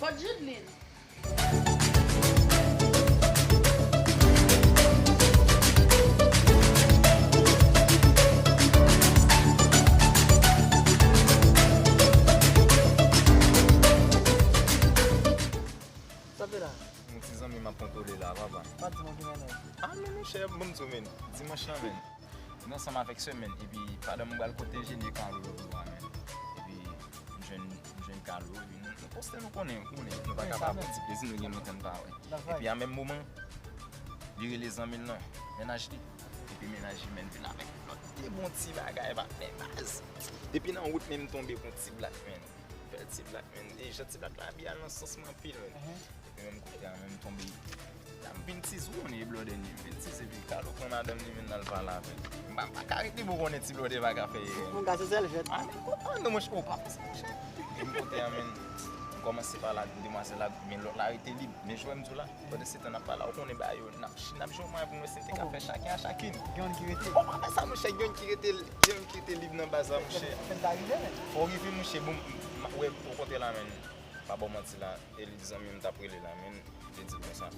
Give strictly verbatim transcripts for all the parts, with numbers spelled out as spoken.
Kot Judeline? Sa te la? Yon ti zanmi m ap kontwole la, papa. Pa di mwen ki mennen. Ah non, monchè, ban m di w, men. Dimanch lan, men. Mwen ansanm avèk sè, men. Epi, pandan m pral kote enjenyè Carlo lòt bò a, men. Epi, m jwenn, m jwenn Carlo, epi nou, nou poste, nou konnen, ou konnen. Nou pa ka pa pran ti plezi, nou gen lontan n pa wè. Epi, a menm moman, li rele zanmi l lan, mennaj li. Epi, mennaj li, men, vin avèk lòt de bon ti bagay, pa, men, baz. Depi nan wout, men, m tonbe pou ti blak, men. Fè ti blak, men. E jan ti blak la abiye a nan sans mwen anpil, men. Epi menm kote a, men m tonbe. La m vin tiz, ou konnen e blòdè li ye, m vin tiz, epi Carlo pran madanm li, men l al pale avè l. M pa, m pa ka rete, bon, konnen ti blòdè pa ka fè erè. Moun ka se sèl fèt. Ah, men, oh, non, monchè, oh, pa fè sa, monchè. Epi m kote a, men, m kòmanse pale ak demwazèl la, men lòt la rete lib. Men jwè m di w la, pandan se tan n ap pale a, ou konnen bagay yo, n ap N ap jwenn mwayen pou nou eseye te ka fè chaken a chaken. Gen youn ki rete. Bon, pa fè sa, monchè, gen youn ki rete, gen youn ki rete lib nan baz la, monchè. Fè n ta rive, men. Fò w rive, monchè, bon, m, m, wè, ou kontre la, men. Pa ba w manti la, e li di zanmi m t ap rele la, men. Li di l konsa,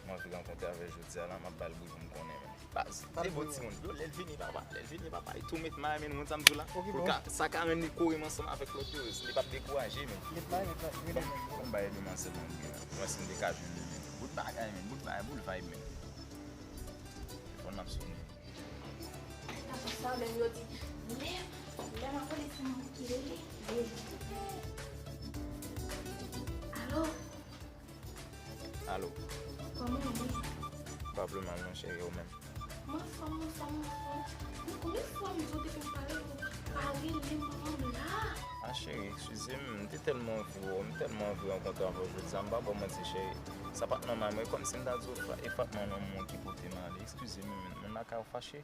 m anvi rankontre avè l jodi a la, m ap ba l bri pou m konnen, men. Baz, e bon timoun, yo, lè l vini, papa, lè l vini, papa, li tou met may, men, ou konn sa m di w la? Pou l ka, sa ka rann li kore m ansanm avèk lòt yo, li p ap dekouraje, men. Met may, met may, rele, men. Ban m bay demwazèl lan bri a. Mwen, si m te ka jwenn li, men. Bout bagay, men. Bout bagay, bout vibe, men. Telefòn nan ap sonnen. Sa menm yo di, lè, lè m ap rele se moun ki rele. Alo? Alo. Kòman w ye? Pa vle mal non, cheri, ou menm? M anfòm, m anfòm, m anfòm. Men konbyen fwa m di w depi m pale w, pa rele m, manman m la? Ah, cheri, eskize m, m te tèlman anvi wè w, m tèlman anvi rankontre avè w jodi a, m pa ba w manti, cheri. Sa pa t nòmal, mwen, kòmsi m ta di w, e fòk mwen nan moun ki pote m ale. Eskize m, men, moun lakay ou fache?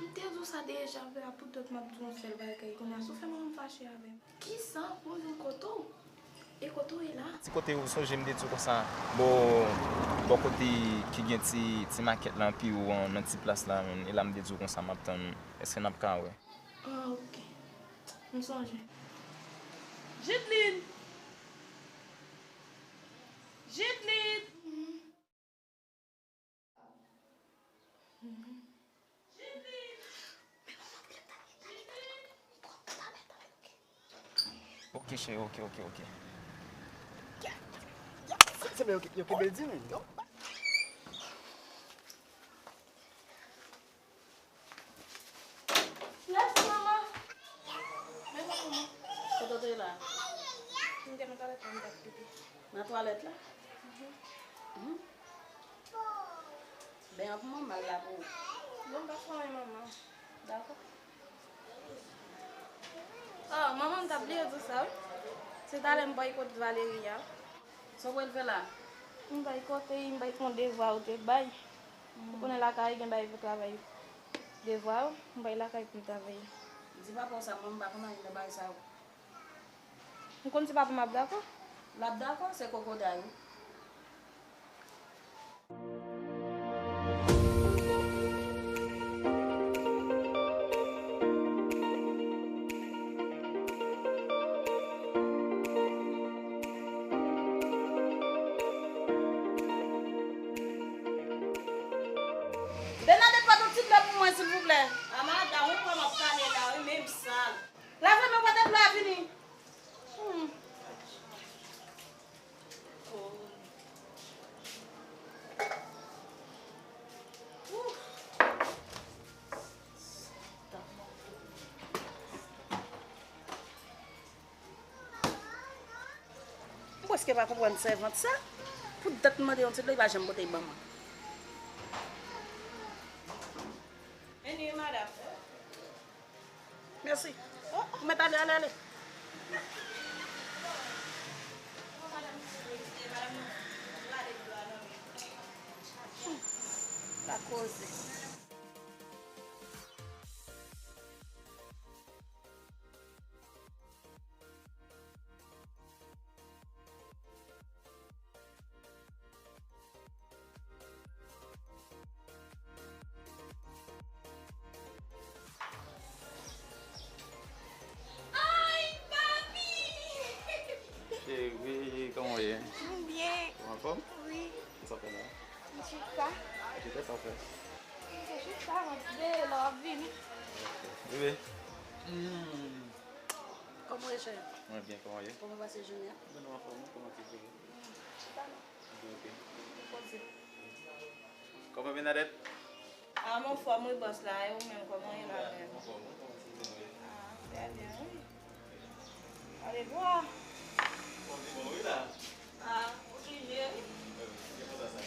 M te di w sa deja, frè, poutèt m ap di w yon sèl bagay kounye a, si w fè manman m fache avè m. Kisa? Pou m vin kote w? E kote w ye la? Ti kote ou sonje m te di w konsa, bò, bò kote ki gen ti, ti makèt la anpi ou an, nan ti plas la, men, e la m te di w konsa, m ap tann ou. Èske n ap ka wè? Ah, ok. M sonje. Judeline! Judeline! Ok, cheri, ok, ok, ok. Se, se, men, ok, ok, bèl di, men, non? Mèsi, manman. Mèsi, manman. Kote w te ye la? M te nan twalèt la, m t ap pipi. Nan twalèt la? Mhm. Ben an pou manman l la pou ou. Bon, m pa fè anyen, manman. Dakò. Oh, manman, m t ap bliye di w sa, wi. Se talè m bay kot Valeria. Sa w pral fè la? M bay kote, m bay pou yon devwa ou te bay. Ou konnen lakay gen bay pou travay. Devwa ou, m bay lakay pou m travay. Di papa w sa, mwen m pa konn anyen nan bagay sa yo. M konn si papa m ap dakò. L ap dakò, se kokoday ou. Bernadette, pote yon ti dlo pou mwen, silvouplè. A madanm, ou kwè m ap pale la, wi, men m sal. Lave men, pote dlo a vini. Hmm. Oh. Ooh. M prèske pa konprann sèvant sa. Pou dat m mande yon ti dlo, li pa janm pote l ban mwen. Mèsi. Ou mèt ale, ale, ale. La koze. Ay, papi! Cheri, kòman w ye? M byen. Ou anfòm? Wi. Kisa w fè la? M chita. Ou chita, sa w fè? M te chita, m ap veye la, w ap vini. Ok. Bebe. Mm. Kòman w ye, cheri? Mwen byen, kòman w ye? Kòman w pase jounen an? Mwen anfòm, wi, kòman ti bebe? Mm, chita non. Ok. Poze. Kòman Bernadette? Ah, m anfòm wi bòs la, e ou menm, kòman w ye la menm? Anfòm, wi, kòman ti bebe? Ah, trè byen, wi. Alevwa. Bon, wi la. Ah, oblije, wi. Wi, wi, se konsa sa.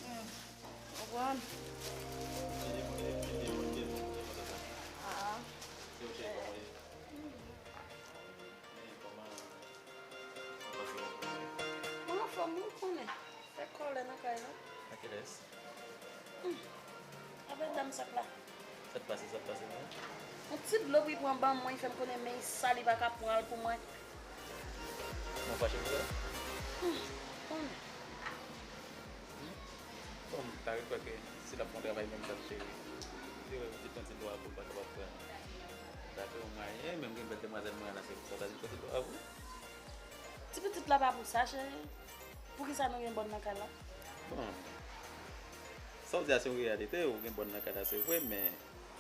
Hmm. Konprann. Li de, li de, li de, li de, li de konsa sa. Ah. Se ou cheri, kòman w ye? Hmm. Men kòman, kòman se konprann? Mwen anfòm, wi, ou konnen. Fè kòlè nan kay la. A kilès? Hmm. Avèk dam sak la. Sa t pase, sa t pase, non? Yon ti dlo pou li pran ban mwen, li fè m konnen men li sal, li pa ka pran l pou mwen. Mwen fache pou sa? Hmm. Konnen. Hmm? Bon, m ta ret kwè ke si l ap fè yon travay menm jan, cheri, li, li pran ti dlo a pou l pa kapab pran. Sa fè yon mwayen, menm gen bèl demwazèl mwen an la, se pou sa, ta di l pran ti dlo a pou li. Ti pitit la pa pou sa, cheri. Poukisa nou gen bòn nan kay la? Bon, sa w di a se yon reyalite, ou gen bòn nan kay la, se vre, men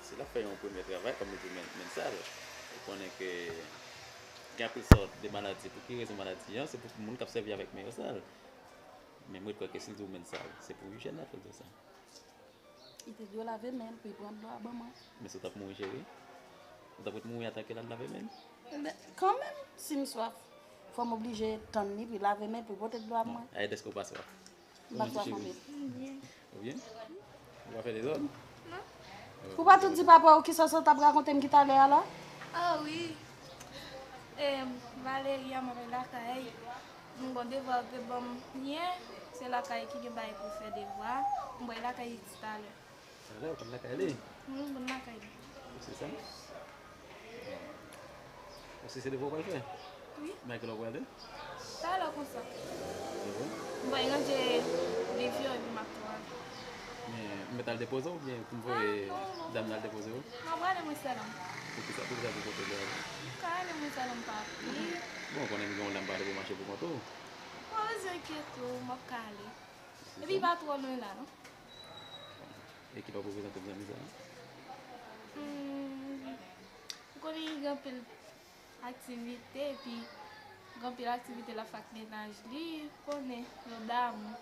si l ap fè yon premye travay, kòm li di men, men sal, ou konnen ke gen anpil sòt de maladi. Pou ki rezon maladi an? Se pou moun k ap sèvi avèk men yo sal. Men mwen kwè ke si l di w men sal, se pou ijyèn la fè l di w sa. Li te dwe lave men l pou l pran dlo a ban mwen. Men si w t ap mouri, cheri? Ou t ap ret mouri antan ke l al lave men l? Men, kanmenm, si m swaf, fò m oblije tann li pou l lave men l pou l pote dlo a ban mwen. Bon, Ayèt, èske w pa swaf? M pa swaf anpil. Ou byen? Ou pa fè dezòd? Non. Ou pa tout di papa w kisa sa w t ap rakonte m ki talè a la? Ah wi. E, Valeria, m ap lakay. M gon devwa yo te ban m yè. Se lakay ki gen bagay pou fè devwa. M pral lakay li talè. Talè, ou konn lakay li? Wi, m konn lakay li. Ou se sa? Ou se, se devwa w pral fè? Wi. Men a kilè w prale? Talè konsa. Se vre? M pral ranje liv yo epi m ap tou ale. Men, m mèt al depoze w oubyen pou m voye dam nan al depoze w? Ah, non, non. M ap prale mwen sèl. Poukisa, poukisa pou pote l ale? M ka ale mwen sèl, m pa pi. Bon, ou konnen m gen yon dam pale pou mache pou kont ou. Pa bezwen enkyete w, m ap ka ale. Epi li pa twò lwen la, non. E kilè w pou prezante m zanmi sa a? Hmm, ou konnen li gen anpil aktivite, epi gen anpil aktivite l ap fè ak mennaj li, ou konnen, yo damou.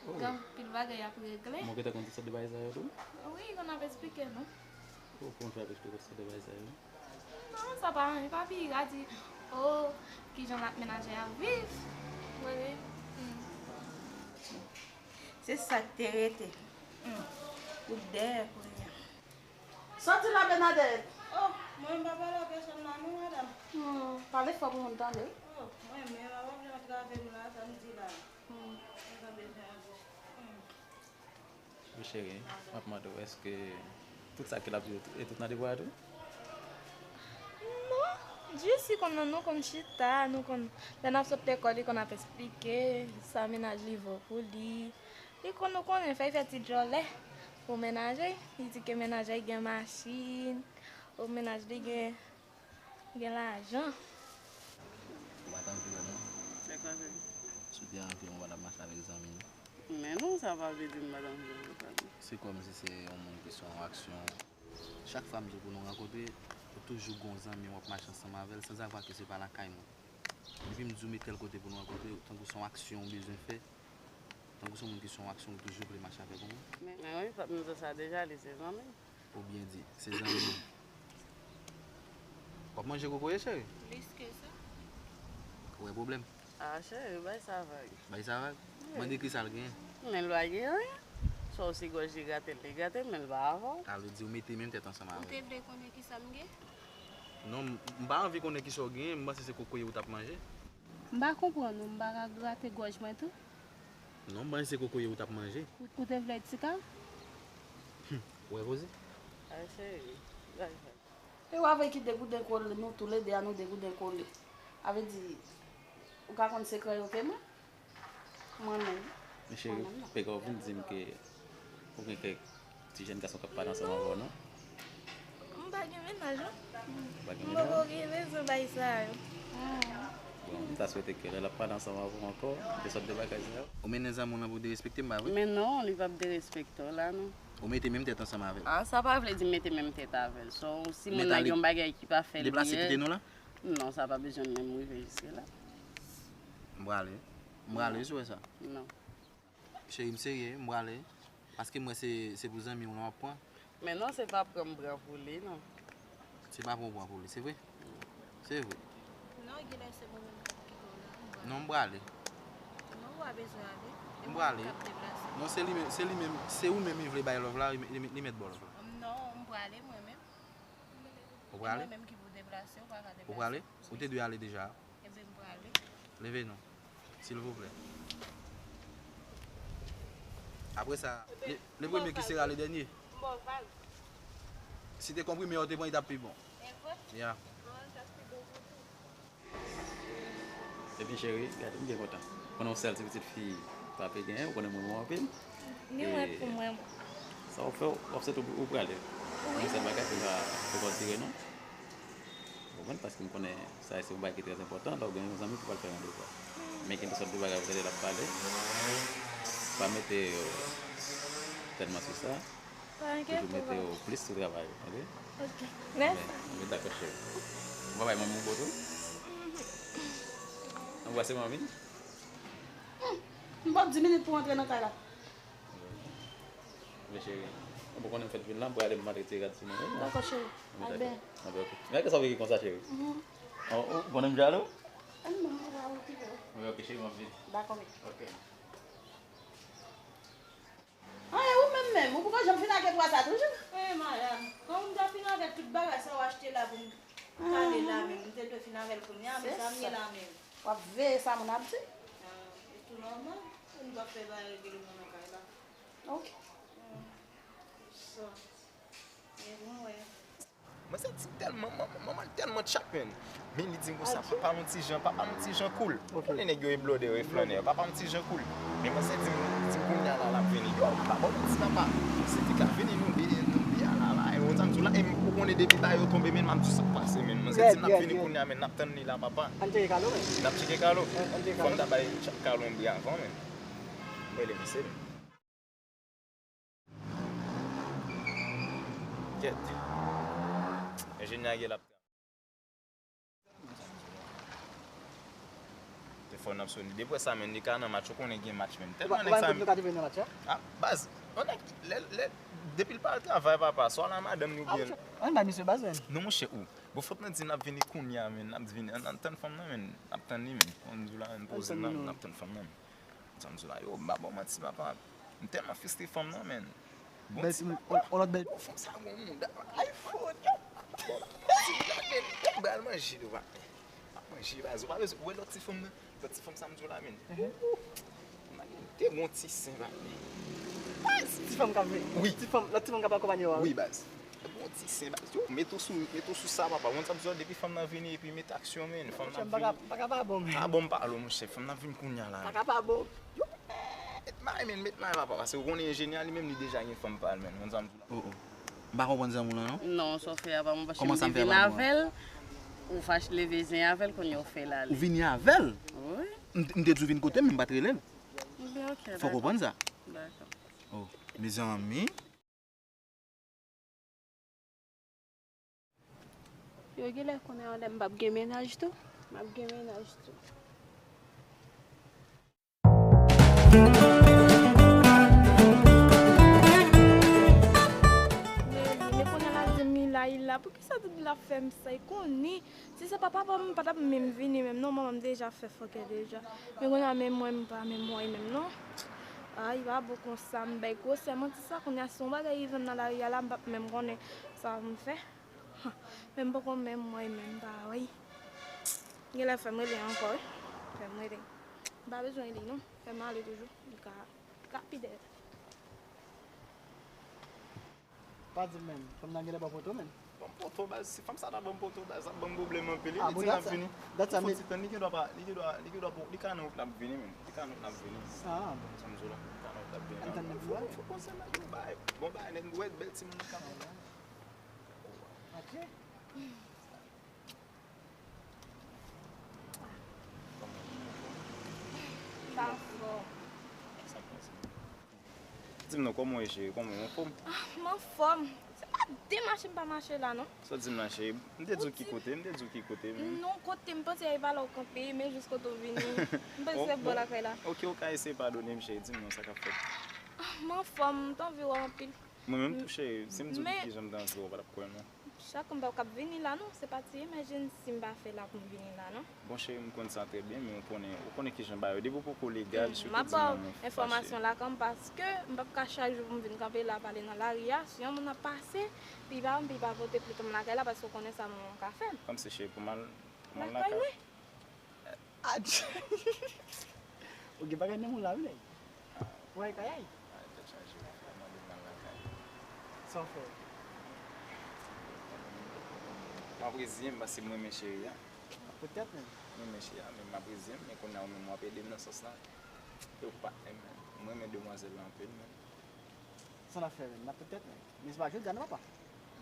Oh. Gen anpil bagay y ap regle. Men w gentan konn tout sòt de bagay sa yo tou? Wi, konn ap esplike nou. Oh, kòman w fè ap esplike tout sòt de bagay sa yo? Non, sa pa ranje papi, li ka di, oh, kijan l ak mennaj li ap viv. Wi, wi. Hmm. Se sa k te rete. Hmm. Ou dèyè kounye a. Sòti la, Bernadette. Oh, mwen m pa pale a pèsòn la non, madanm. Hmm, pale fò pou moun tande. Oh, mwen menm, a w ap vin antrave m la, sa m di la. Hmm. Mwen pa bezwen antre. Hmm. Wi, cheri, m ap mande w, èske tout sa ke l ap di yo, e tout nan devwa a tou? Non, jis li konn, nou konn chita, nou konn, lè n ap sot lekòl, li konn ap esplike sa mennaj li vo pou li. Li konn, nou konnen, fè, li fè ti djòlè pou mennaj li. Li di ke mennaj li gen machin, ou mennaj li gen, gen lajan. Ou pa t anvi wè m non. Sa k pase? Si w te anvi wè m, ou pa t ap mache avèk zanmi w. Men non, sa pa vle di m pa t anvi wè w, Fabie. Se kòmsi se yon moun ki se yon aksyon. Chak fwa m di w pou nou rankontre, ou toujou gon zanmi w ap mache ansanm avè l, sanzavwa ke se pa lakay mwen. Depi m di w met tèl kote pou nou rankontre, tankou se yon aksyon ou bezwen fè, tankou se yon moun ki se yon aksyon ou toujou vle mache avèk yon moun. Men, men wi, fòk nou di sa deja, li se zanmi m. Ou byen di, se zanmi w. W ap manje kokoye, cheri? Plis ke sa. Ou wè pwoblèm? Ah, cheri, bay sa vag. Bay sa vag? Wi. Mande kisa l genyen. Men l pa gen anyen. Sa w si gòj li grate l, li grate l, men l pa avè w. Sa vle di ou mete menm tèt ansanm avè l. Ou te vle konnen kisa m gen? Non, m, m pa anvi konnen kisa w genyen, m panse se kokoye ou t ap manje. M pa konprann ou, m pa ka grate gòj mwen tou? Non, m panse se kokoye ou t ap manje. Ou, ou te vle di ka? Ou wè koze? Ay, cheri, gòj mwen. E w avè ki degouden kole, nou toulede a nou degouden kole. A vle di, ou ka konn sekrè yo ke mwen? Mwen menm. Men cheri, pegaw vin di m ke ou gen kèk ti jèn gason k ap pale ansanm avè w, non? M pa gen mennaj, non. Ou pa gen M mennaj? poko gen bezwen bay sa yo. Bon, m ta swete ke lè l ap pale ansanm avè w ankò, de sòt de bagay sa yo. Ou mennen zanmi w lan pou derespekte m, pa vre? Men non, li p ap derespekte w la, non. Ou mete menm tèt ansanm avè l. Ah, sa pa vle di mete menm tèt avè l. So, si Men moun nan tale- gen yon bagay ki pa fè l Deplase byen, kite nou la? Non, sa pa bezwen menm rive jiske la. M prale. M prale, wi, si w wè sa. Non. Cheri, m serye, m prale. Paske m wè se, se pou zanmi w lan w ap pran. Men non, se pa pran m pran pou li, non. Se pa pran w pran pou li, se vre? Se vre. Non, genlè se mwen menm k ap kite w la. M prale. Non, m prale. Non, ou pa bezwen ale. E M mwen prale. K ap deplase. Non, se li menm, se li menm, se ou menm li vle bay love la, li, li, li mèt ba w love la. Non, m prale mwen menm. Ou E prale? Mwen menm ki pou deplase, ou pa ka deplase. Ou prale? Ou te dwe ale deja. Ebyen, m prale. Leve non, silvouplè. Apre sa, le, le premye ki sera le dènye. M ba w vag. Si te konprime yo te pran, li t ap pi bon. E vre? Ya. Bon, sa pi bon pou tou. Ebyen cheri, gade m byen kontan. Konnen yon sèl ti pitit fi pa pe genyen, ou konnen m renmen w anpil. Ni E- wè pou mwen. Sa w fè, w ap soti ou prale. Yon sèl bagay pou pa pou pa tire non. Ou konprann? Paske m konnen sa se yon bagay ki trè enpòtan, lè w gen yon zanmi pou pral fè randevou a. Men gen de sòt de bagay pou tande l ap pale. Pa mete yo tèlman sou sa. Pa enkyete Toujou mete w. Yo plis sou travay ou, oke? Ok. Mèsi. Men dakò cheri. Ou pa bay manmi w bo tou? Anbrase manmi. M p ap di minit pou antre nan kay la. Men cheri, ou konnen m fèk vin la, m prale m mete ti rad sou mwen wi. Dakò cheri. Al byen. Anben oke. Men kisa w vle konsa cheri? Ou konnen m jalou? An non, m pa okipe w. Anben oke cheri, m ap vini. Dakò men. Oke. An e ou menm menm, ou poko janm fin ak twa sa toujou? Ey, madanm, kòm m ta fin avèk tout bagay sa w achte la pou m kale la menm, m te dwe fin avè l kounye a, men sa m ye la menm. W ap veye sa moun ap di? Ah, e tou nòmal, pou m pa fè bagay regle moun nan kay la. Ok. Sa. E bon, wè. Manzè di m tèlman, manman, manman l tèlman tchak, menn. Men li di m konsa, papa m yon ti jan, papa m yon ti jan cool. Ou konnen nèg yo e blòdè, yo e flannè. Papa m yon ti jan cool. Men manzè di m, di m kounye a la, l ap vini. Yo, m pa ba w manti, papa. Se te ka vini, nou byen, nou byen la, la. E ou sa m di w la, e ou konnen depi bagay yo tonbe, menn, m ap di w sa k pase, menn. Manzè di m n ap vini kounye a, menn, n ap tann li la, papa. Ann tcheke kalo, menn. N ap tcheke kalo. Ann tcheke kalo. Fò m ta bay kalo yon bri avan, menn. M rele misye, menn. Kèt. Enjenyè a gen l ap. Telefòn nan ap sonnen. Depi w wè sa, menn, li ka nan match, ou konnen gen match, menn. Tèlman nèg sa. Ou pa konn nou ka te vin nan match la? Ah, baz. Yon nèg, lè, lè, depi l pa al travay, papa, swa l a madanm li oubyen. Ann bay misye baz, menn. Non, monchè, ou. Bon, fòk nou di n ap vini kounye a, menn. N ap vini. Ann, ann tann fanm nan, menn. N ap tann li, menn. Ann di w la, menn, poze nan, n ap tann fanm nan, menn. Sa m di w la, yo, m pa ba w manti, papa. M tèlman fristre fanm nan, menn. Bon, ti papa. Yo, fanm sa gon mouda, iPhone, yo. Bon, ti blag, menn, bral manje, yo, pa. Manje, baz, ou pa bezwen, ou wè lòt ti fanm nan? Lòt ti fanm sa m di w la, menn. Ou, ou, ou te gon ti sen, baz. Ti fanm k ap vin. Wi. Ti fanm, lòt ti fanm k ap akonpanye w a. Wi, baz. Bon ti sen, baz. Yo, mete w sou, mete w sou sa, papa. Ou konn sa m di w, depi fanm nan vini, epi met aksyon, menn. Fanm nan vini. Pa ka pa bon, menn. Pa bon, m pale w, monchè. Fanm nan vin kounye a la. Pa ka pa bon. Yo, met may, menn, met may, papa. Paske ou konnen enjenyè a li menm, li deja gen fanm pa l, menn. Ou konn sa m di w la. Oh, oh. M pa konprann zanmi w lan, non. Non, sa w fè a pa bon, paske m te vin avè l, ou fache leve zen avè l, kounye a w fè l ale. Ou vini avè l? Wi. M, m te di w vin kote m, men m pa t rele l. Ebyen, ok, dakò. Fò w konprann sa. Dakò. Oh, mezanmi. Yo genlè konnen anlè m p ap gen mennaj tou. M ap gen mennaj tou. Men kounye a l ap di m li la, li la. Poukisa tout l ap fè m sa? Li konnen. Si se pa papa m, m pa t ap menm vini menm non, manman m deja fè fòkè deja. Men kounye a menm mwen, m pa menm wè menm non. Ay, pa bon konsa, m bay gwosè manti sa, kounye a si yon bagay rive m nan lari a la, m p ap menm konnen sa pou m fè. Men m poko menm wè menm pa wè. Genlè fè m rele ankò wi. Fè m rele. M pa bezwen li non. Fè m ale toujou. Li ka rapid. Pa di m menm, fanm nan genlè ba w poto menm. Ban m poto baz, si fanm sa ta ban m poto baz, l ap ban m pwoblèm anpil wi. Li di l ap vini. Li fò ti tann, li gendwa pa, li gendwa, li gendwa pa, li ka nan wout l ap vini menm. Li ka nan wout l ap vini. Ah bon. Sa m di w la, li ka nan wout l ap vini. Ann tann nèg pou wè. Fò, fò konsa nèg, bon bagay, bon bagay nèg, nou wè bèl timoun nan ka. Ok. M pa anfòm. Di m non, kòman w ye cheri? Kòman w anfòm? Ah, m anfòm. Se pa de mache m pa mache la non. Sa w di m la cheri? M te di w ki kote, m te di w ki kote menm. Non, kote m panse e pa la w kanpe, men jis kote w vini. M panse se bò lakay la. Ok, ou ka eseye padone m cheri, di m non, sa k ap fèt? Ah, m anfòm, m t anvi wè w anpil. Mwen menm tou cheri, si m di w kijan m t anvi wè w, w pa t ap kwè m non. Chak m p ap ka vini la non, se pa ti emergency m pa fè la pou m vini la non. Bon cheri, m konn sa trè byen, men ou konnen, ou konnen kijan bagay yo, depi w poko legal, sitou di m nan mwen fache. M ap ba w enfòmasyon lakay m paske m p ap ka chak jou pou m vin kanpe la pale nan lari a, si yon moun ap pase, pi pa m, pi pa pote pito m lakay la paske ou konnen sa moun ka fè m. Kòmsi cheri, pou m al, pou m al lakay mwen? Adje! Ou gen bagay nan men w la wi nèg. Ou ay kay ay. Ay, tèt chaje, ou fè mande m al lakay. Sa w fè? M ap reziyen m paske m renmen cheri a. Poutèt menm. M renmen cheri a, men m ap reziyen m, men kounye a ou menm w ap ede m nan sans lan. E w patnè m, m renmen demwazèl la anpil menm. Sa n ap fè menm? N ap poutèt menm. Men se pa jodi a non papa.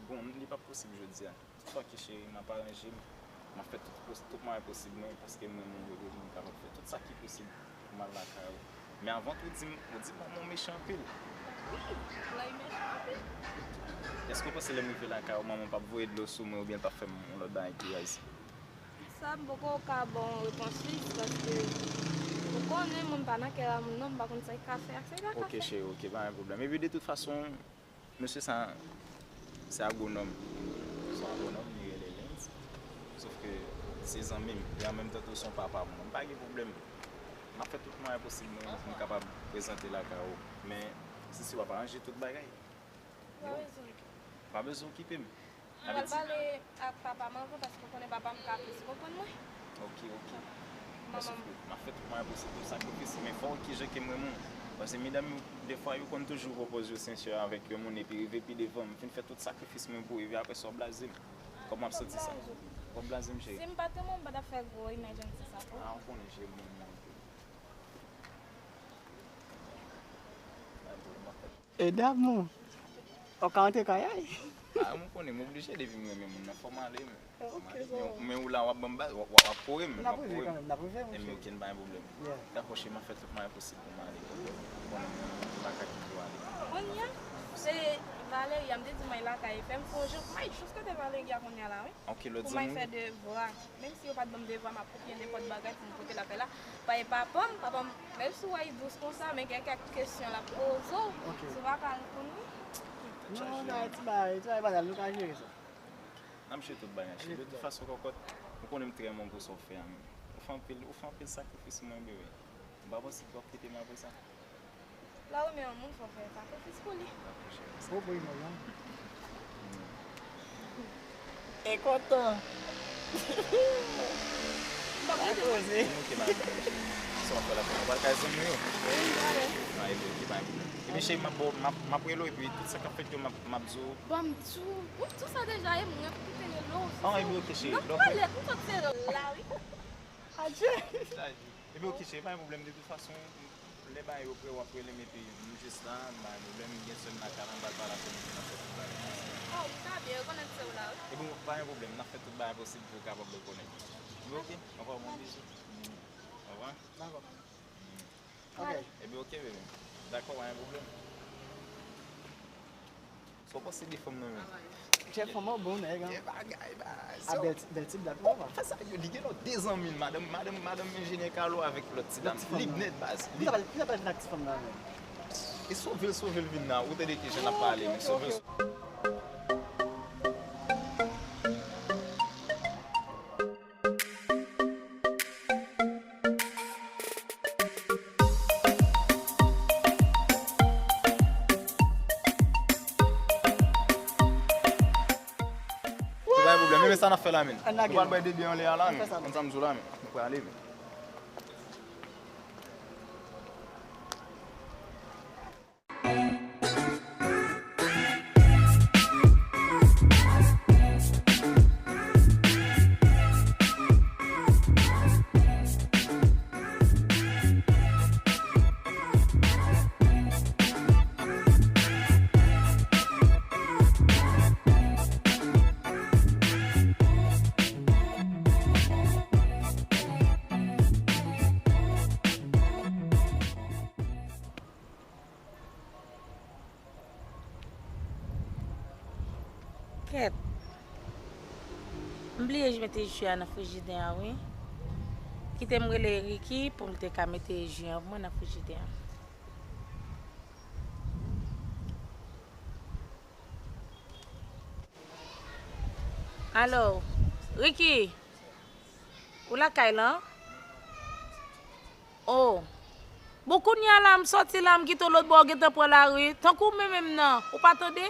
Bon, li p ap posib jodi a. Tout fwa ke cheri, m ap aranje m, m ap fè tout pos-, tout mwayen posib mwen, paske m renmen w, m kapab fè tout sa ki posib pou m al lakay ou. Men avan tou, di m, ou di manman w mechan anpil. Wi, manman m mechan anpil. Èske w panse lè m rive lakay ou, manman w p ap voye dlo sou mwen oubyen l p ap fè m yon lòt bagay ki rayisan? Sa, m poko ka ba w yon repons fiks, paske ou konnen mwen m pa nan kè a moun non, m pa konn sa ki ka fè ak sa ki pa ka fè. Ok, cheri, ok, pa gen pwoblèm. Epi de tout fason, mesye sa, se agwonòm. Se yon agwonòm, li rele Lens. Sof ke se zanmi m. E an menm tan tou, se yon papa pou mwen. M pa gen pwoblèm. M ap fè tout mwayen posib mwen pou m kapab prezante lakay ou. Men, si, si w ap aranje tout bagay. Pa bezwen okipe m. Pa bezwen okipe m. Mwen pral pale ak papa m anvan, paske ou konnen papa m ka plis konprann mwen. Ok, ok. Men sòf ke m ap fè tout mwayen posib pou sakrifis, men fò w wè kijan ke m renmen w. Paske medam yo, defwa, yo konn toujou pran pòz yo sensè avèk yon moun, epi rive pi devan, m fin fè tout sakrifis mwen pou, epi apre sa, w blaze m. Kòman w ap santi sa? W ap blaze m, cheri. Si m pa t renmen w, m pa t ap fè gwo emergency sa pou ou. Ah, ou konnen, cheri, m renmen w anpil. Pa gen pwoblèm, m ap fè E damou. Ou ka antre kay ay. Ah, mwen konnen, m oblije depi m renmen moun nan, fò m ale, men. Ok, bon. Men ou la, w ap ban m bal, w ap, w ap kore m, w ap kore m. N ap rive kanmenm, n ap rive, monchè. Enben, ok, n pa gen pwoblèm. Yeah. Dakò, cheri, m ap fè tout mwayen posib pou m ale. Bon, m pa ka kite w ale. Kounye a, se Valeria, m te di m al lakay, fè m fè yon jan pou m al jis kote Valeria kounye a la, wi. Ok, lòt zanmi w? Pou m al fè devwa. Menm si yo pa t ban m devwa, m ap kopye nenpòt bagay pou m pote lakay la. Paske papa m, papa m, menm si w wè li dous konsa, men gen kèk kesyon l ap poze w, si w pa ka reponn li. Non, non, ti bagay, ti bagay banal, nou ka jere sa. N ap jere tout bagay, cheri. De tout fason, kòkòt, ou konnen m trè renmen w pou sa w fè a, men. Ou fè anpil, ou fè anpil sakrifis pou mwen, bebe. M pa panse ke w ap kite m apre sa. Lè w renmen yon moun, fò w fè sakrifis pou li. Bon, bon, imaj lan. E kontan. M pa koze. Ok, madam. Sa w ap fè la, ou pral kay zanmi w yo? Wi, m prale. Ah, epi, ok, pa gen pwoblèm. Epi, cheri, m ap, m ap, m ap rele w, epi tout sa k ap fèt yo, m ap, m ap di w. Bon, m di w, ou di w sa deja, e mwen pou kite rele w. Ah, epi, ok, cheri. N ap pale, m sot se la, wi. Adje. Epi, ok, cheri, pa gen pwoblèm, de tout fason, lè bagay yo prè, w ap rele m, epi m jis la, m pa gen pwoblèm, m gen sè m lakay la, m pral pale ak yo, m ap fè tout bagay. Oh, m ta byen rekonèt se w la, wi. Epi, pa gen pwoblèm, n ap fè tout bagay posib pou w kapab rekonèt. Epi, ok, ankò, bon bizou. Au revoir. Dakò. Ok. Epi, ok, bebe. Dakò, pa gen pwoblèm. Sa w panse de fanm nan menm? Chè fanm an bon nèg, an. Gen bagay, baz. A, bèl ti, bèl ti blag, papa. Fè sa, yo, li gen lòt de zanmi l, madanm, madanm, madanm enjenyè Carlo avèk lòt ti dam. Lòt ti fanm nan. Li nèt, baz. Li ta pral, li ta pral vin ak ti fanm nan menm. E sove l, sove l vin la. Ou tande kijan l ap pale, men sove l. Men sa n ap fè la, men. Nou pral bwè de byen anlè a la, men. Konn sa m di w la, men. Nou prale, men. Kèt. M bliye mete ji a nan frijidè a, wi. Kite m rele Ricky pou l te ka mete ji an pou mwen nan frijidè a. Alo, Ricky, ou lakay lan? Oh. Bon, kounye a la, m sòti la, m kite w lòt bò, w gentan pran lari. Tankou w menm menm nan, ou pa tande?